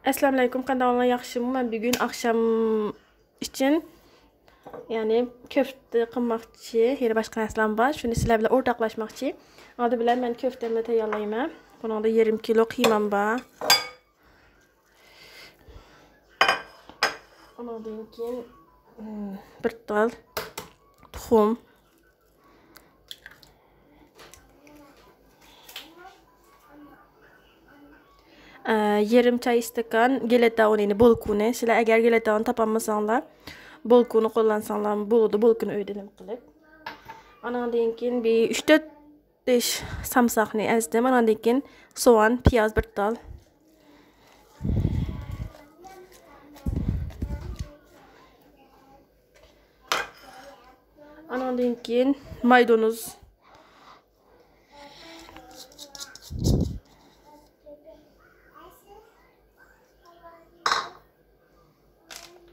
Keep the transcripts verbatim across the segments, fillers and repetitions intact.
ئەسسالامۇئەلەيكۇم، قانداقلار، ياخشىمۇ؟ مەن بۈگۈن ئاخشام ئۈچۈن، يەنى كۆفتە قىلماقچى، يەنە باشقا نەرسىلەرمۇ بار. شۇنى سىلەر بىلەن ئورتاقلاشماقچى. ئالدى بىلەن مەن كۆفتەمنى تەييارلايمەن. بۇنىڭدا يېرىم كىلو قىيمام بار. ئۇنىڭدىن كېيىن، م، بىر تال تۇخۇم. ئە، يېرىم چاي ئىستاكان گىلېتا ئۇنى، يەنى بولكا ئۇنى. سىلەر ئەگەر گىلېتا ئۇنى تاپالمىساڭلار، بولكا ئۇنى قوللانساڭلار بولىدۇ، بولكا ئۇنى ئۆيدە نېمە قىلىپ. ئانىڭدىن كېيىن بىر ئۈچ تۆت دىش سامساقنى ئەزدىم. ئانىڭدىن كېيىن سوئان، پىياز بىر تال. ئانىڭدىن كېيىن مايدىنوز.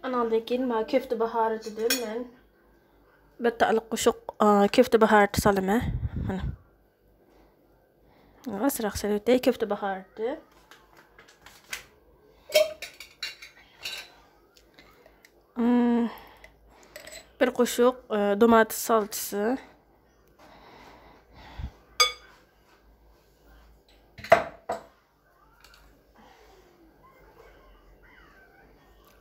ئانىڭدىن كېيىن مانا كۆفتە باھارىتىدىن مەن بىر تال قوشۇق، ئا، كۆفتە باھارىتى سالىمەن. مانا. ئازراق سېلىۋېتەي، كۆفتە باھارىتى. مم، بىر قوشۇق، ئا، دوماتىس سالچىسى.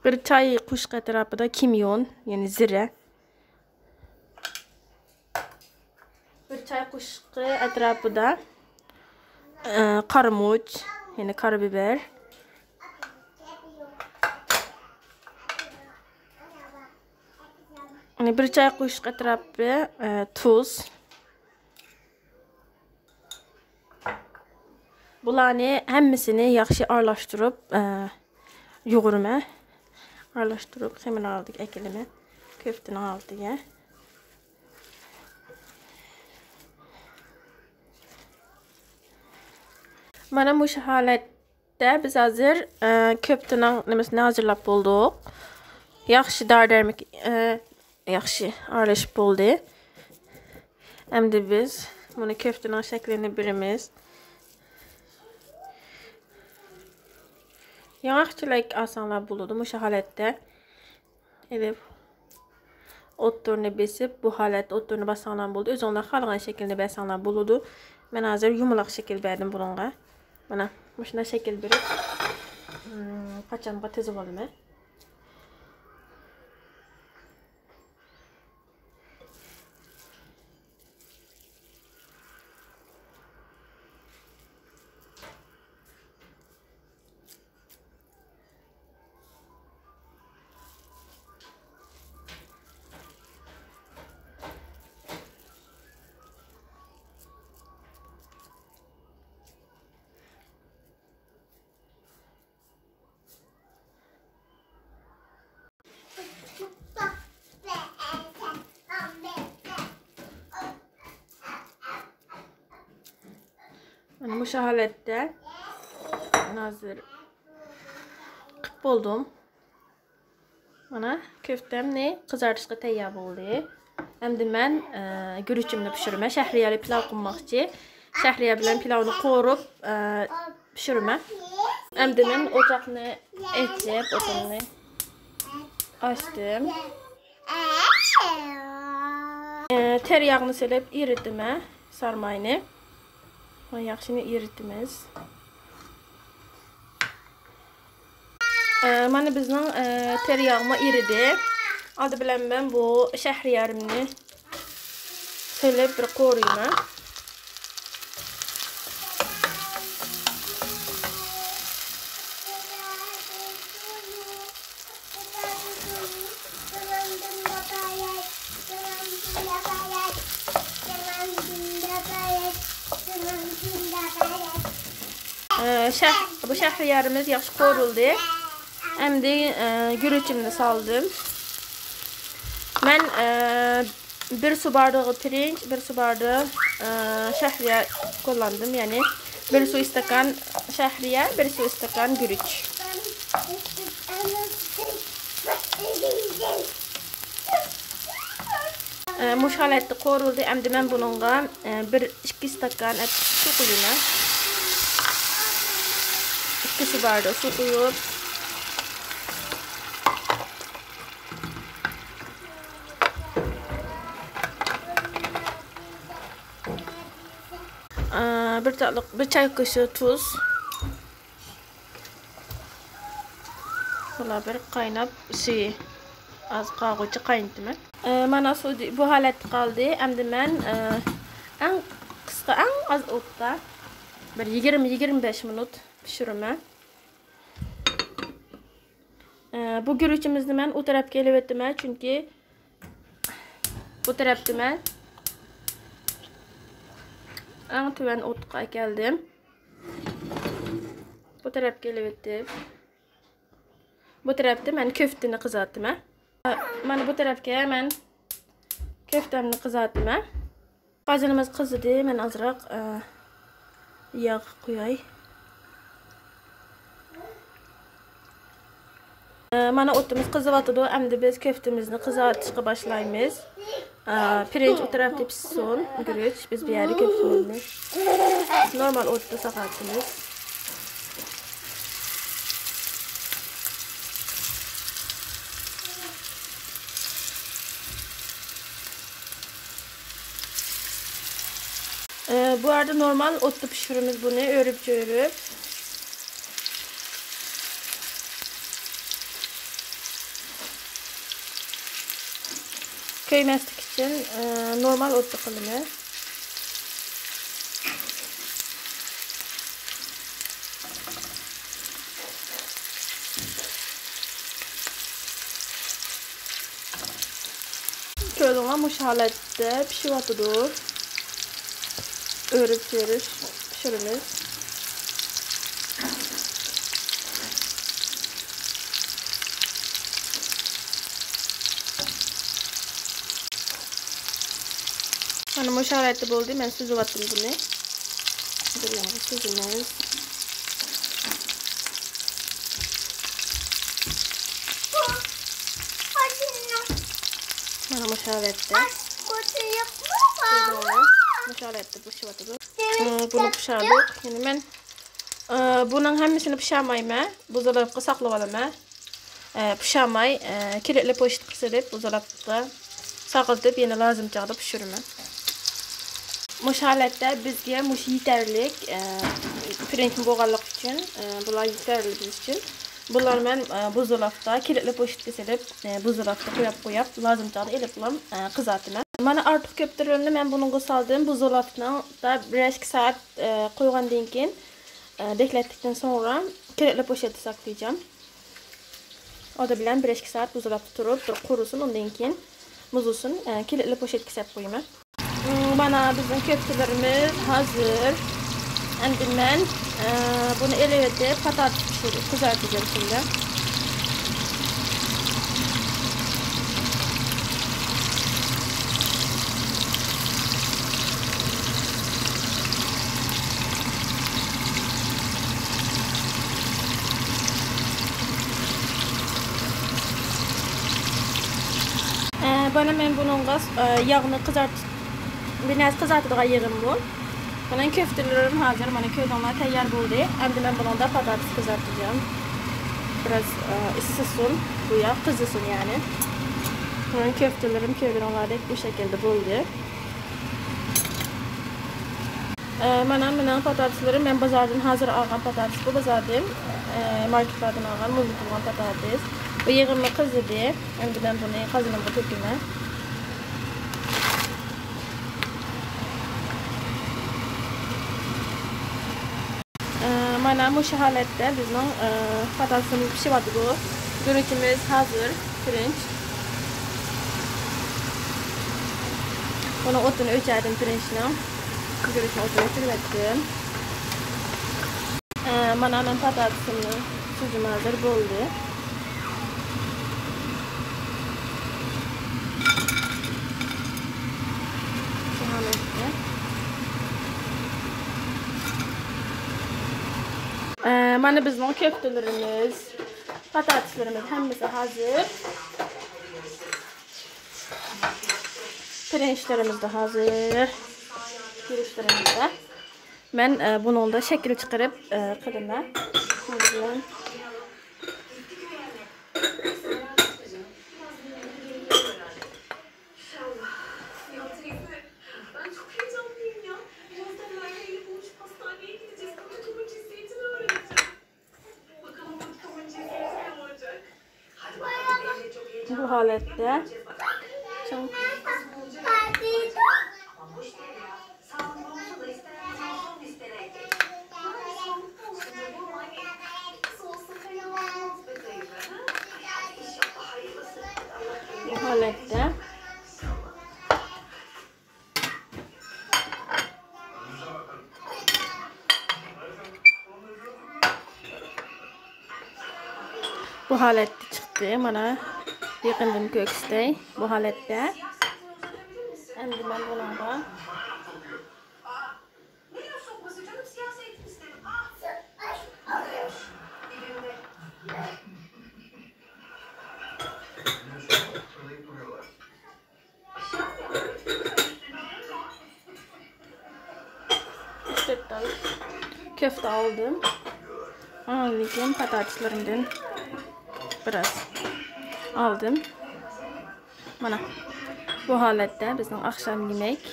بىر چاي قوشۇق ئەتراپىدا كىميون، يەنى زىرە. بىر چاي قوشۇقى ئەتراپىدا، ئە، قارىمۇچ، يەنى قارا بىبەر. يەنى بىر چاي قوشۇق ئەتراپى، ئە، تۇز. بۇلارنى ھەممىسىنى ياخشى ئارىلاشتۇرۇپ، ئە، يۇغۇرىمەن. ئارىلاشتۇرۇپ خېمىرنىڭ ئالدىغا ئەكېلىمەن. كۆفتىنىڭ ئالدىغا. مانا مۇشۇ ھالەتتە بىز ھازىر، ئە، كۆفتىنىڭ نېمىسىنى ھازىرلاپ بولدۇق. ياخشى دارى دەرمىك، ئە، ياخشى ئارىلىشىپ بولدى. ئەمدى بىز بۇنى كۆفتىنىڭ شەكلىنى بېرىمىز. ياڭاقچىلىك ئالساڭلار بولىدۇ مۇشۇ ھالەتتە. ئېلىپ، ئوتتۇرىنى بېسىپ، بۇ ھالەتتە ئوتتۇرىنى باسساڭلار بولىدۇ. ئۆزۈڭلار خالىغان شەكىلنى بەرسەڭلار بولىدۇ. مەن ھازىر يۇمىلاق شەكىل بەردىم بۇنىڭغا. مانا، مۇشۇنداق شەكىل بېرىپ، ئىم، قاچانغا تىزىۋالىمەن. مانا مۇشۇ ھالەتتە مەن ھازىر قىپ بولدۇم. مانا كۆفتەمنى قىزارتىشقا تەييار بولدى. ئەمدى مەن، ئە، گۈرۈچۈمنى پىشۇرىمەن. شەھرىيەرلىك پىلاۋ قىلماقچى. شەھرىيەر بىلەن پىلاۋنى قورۇپ، ئە، پىشۇرىمەن. ئەمدى مەن ئوچاقنى ئېچىپ، ئوتۇمنى ئاچتىم. ئە، تېرىياغنى سېلىپ ئېرىتىمەن، سارماينى. ۋە ياخشىنى ئېرىتىمىز. ئە، مانا بىزنىڭ، ئە، تېرىياغمۇ ئېرىدى. ئالدى بىلەن مەن بۇ شەھرىيەرنى سېلىپ بىر قورۇيمەن. ئە، شەھ-، بۇ شەھرىيەرىمىز ياخشى قورۇلدى. ئەمدى، ئە، گۈرۈچۈمنى سالدىم. مەن، ئە، بىر سۇ بارلىقى پىرىنچ، بىر سۇ بارلىقى، ئە، شەھرىيەر قوللاندىم. يەنى بىر سۇ ئىستاكان شەھرىيەر، بىر سۇ ئىستاكان گۈرۈچ. ئە، مۇشۇ ھالەتتە قورۇلدى. ئەمدى مەن بۇنىڭغا، ئە، بىر ئىككى ئىستاكان ئەپ سۇ قۇيىمەن. ئىككى سۇ بارلىقى سۇ قۇيۇپ، بىر چاقلىق، بىر چاي قوشۇق تۇز. بۇلار بىر قايناپ، سۈيى ئاز قالغۇچە قاينىتىمەن. ئە، مانا سۇ بۇ ھالەتتە قالدى. ئەمدى مەن، ئە، ئەڭ قىسقا، ئەڭ ئاز ئوتتا بىر يىگىرمە، يىگىرمە بەش مىنۇت پىشۇرىمەن. ئە، بۇ گۈرۈچىمىزنى مەن ئۇ تەرەپكە ئېلىۋېتىمەن، چۈنكى بۇ تەرەپتە مەن ئەڭ تۆۋەن ئوتقا ئەكەلدىم. بۇ تەرەپكە ئېلىۋېتىپ، بۇ تەرەپتە مەن كۆفتىنى قىزارتىمەن. مانا بۇ تەرەپكە مەن كۆفتەمنى قىزارتىمەن. قازىنىمىز قىزىدى، مەن ئازراق، ئە، ياغ قۇياي. ئە، مانا ئوتىمىز قىزىۋاتىدۇ. ئەمدى بىز كۆفتىمىزنى قىزارتىشقا باشلايمىز. ئە، پىرىنچ ئۇ تەرەپتە پىشسۇن، گۈرۈچ. بىز بۇ يەردە كۆفتىمىزنى نورمال ئوتتا ساقايتىمىز. ئە، بۇ يەردە نورمال ئوتتا پىشۇرىمىز بۇنى، ئۆرۈپ چۆرۈپ. كۆيمەسلىك ئۈچۈن، ئە، نورمال ئوتتا قىلىمىز. كۆردۈڭلار، مۇشۇ ھالەتتە پىشىۋاتىدۇ. ئۆرۈپ چۆرۈپ پىشۇرىمىز. مانا مۇشۇ ھالەتتە بولدى. مەن سۈزۈۋەتتىم بۇنى. بىر يانغا سۈزىمىز. مانا مۇشۇ ھالەتتە. مۇشۇ ھالەتتە پىشىۋاتىدۇ. ئى، بۇنى پىشاردۇق. يەنە مەن، ئى، بۇنىڭ ھەممىسىنى پىشارمايمەن. بۇزۇلۇپقا ساقلىۋالىمەن. ئى، پىشارماي، ئى، كىلىتلىك پوشېتقا سېلىپ، بۇزۇلۇپقا ساقلىتىپ، يەنە لازىم چاغدا پىشۇرىمەن. مۇشۇ ھالەتتە بىزگە مۇشۇ يېتەرلىك، ئى، پىرىنچمۇ بولغانلىقى ئۈچۈن، ئى، بۇلار يېتەرلىك بىز ئۈچۈن. بۇلار مەن، ئە، بۇزۇلۇپتا، كىلىتلىك پوشېتكا سېلىپ، ئە، بۇزۇلۇپتا قويۇپ قويۇپ، لازىم چاغدا ئېلىپلا، ئە، قىزارتىمەن. مانا ئارتۇق كۆپتىلىرىمنى مەن بۇنىڭغا سالدىم. بۇزۇلۇپنىڭ بىر ئىككى سائەت، ئە، قويغاندىن كېيىن، ئە، بەكلەتتىكتىن سوڭرا كىلىتلىك پوشېتتا ساقلايجام. ئۇ بىلەن بىر ئىككى سائەت بۇزۇلۇپتا تۇرۇپ، بىر قۇرۇسۇن، ئۇندىن كېيىن مۇزلىسۇن، ئە، كىلىتلىك پوشېتكا سېلىپ قويىمەن. مانا بىزنىڭ كۆپتىلىرىمىز ھازىر. ئەمدى مەن، ئە، بۇنى ئېلىۋېتىپ، پاتاتىس پىشۇرۇپ قىزارتىپ بېرىشىمدە. ئە، مانا مەن بۇنىڭغا، ئە، ياغنى قىزارت-، بىر نەرسە قىزارتىدىغان يېغىم بۇ. مانا كۆفتىلىرىم ھازىر، مانا كۆردۈڭلار، تەييار بولدى. ئەمدى مەن بۇنىڭدا پاتاتىس قىزارتىدىم. بىراز، ئە، ئىسسىسۇن، بۇ ياغ قىزىسۇن يەنى. مانا كۆفتىلىرىم كۆردۈڭلاردەك بۇ شەكىلدە بولدى. ئە، مانا مېنىڭ پاتاتىسلىرىم، مەن بازاردىن ھازىر ئالغان پاتاتىس بۇ، بازاردىن، ئە، ماركېتلاردىن ئالغان، مۇزلىتىلغان پاتاتىس. بۇ يېغىممۇ قىزىدى. ئەمدى مەن بۇنى قازىنىمغا تۆكىمەن. ئە، مانا مۇشۇ ھالەتتە بىزنىڭ، ئە، پاتاتىسىمىز پىشىۋاتىدۇ. گۈرۈچىمىز ھازىر، پىرىنچ. بۇنىڭ ئوتىنى ئۆچۈردۈم پىرىنچنىڭ. گۈرۈچنىڭ ئوتىنى ئۆچۈرۈۋەتتىم. ئە، مانا مەن پاتاتىسىمنى سۈزۈم ھازىر بولدى. شۇ ھالەتتە. ئە، مانا بىزنىڭ كۆپتىلىرىمىز، پاتاتىسلىرىمىز ھەممىسى ھازىر. پىرىنچلىرىمىز دە ھازىر. پىرىنچلىرىمىز دە. مەن، ئە، بۇنىڭدا شەكىل چىقىرىپ، ئە، قىلىمەن. بۇ ھالەتتە چىڭ بۇ ھالەتتە بۇ ھالەتتە چىقتى. مانا يېقىندىن كۆرسىتەي. بۇ ھالەتتە. ئەمدى مەن بۇنىڭغا ئۈچ تال كۆفتە ئالدىم. ئاندىن كېيىن پاتاتىسلىرىمدىن بىراز ئالدىم. مانا بۇ ھالەتتە بىزنىڭ ئاخشام يېمەك.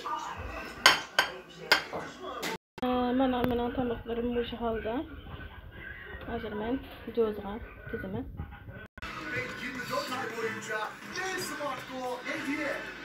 مانا مېنىڭ تاماقلىرىم مۇشۇ ھالدا. ھازىر مەن جوزىغا تىزىمەن. Ve yirmi dört ay boyunca ne Smartco ne Diye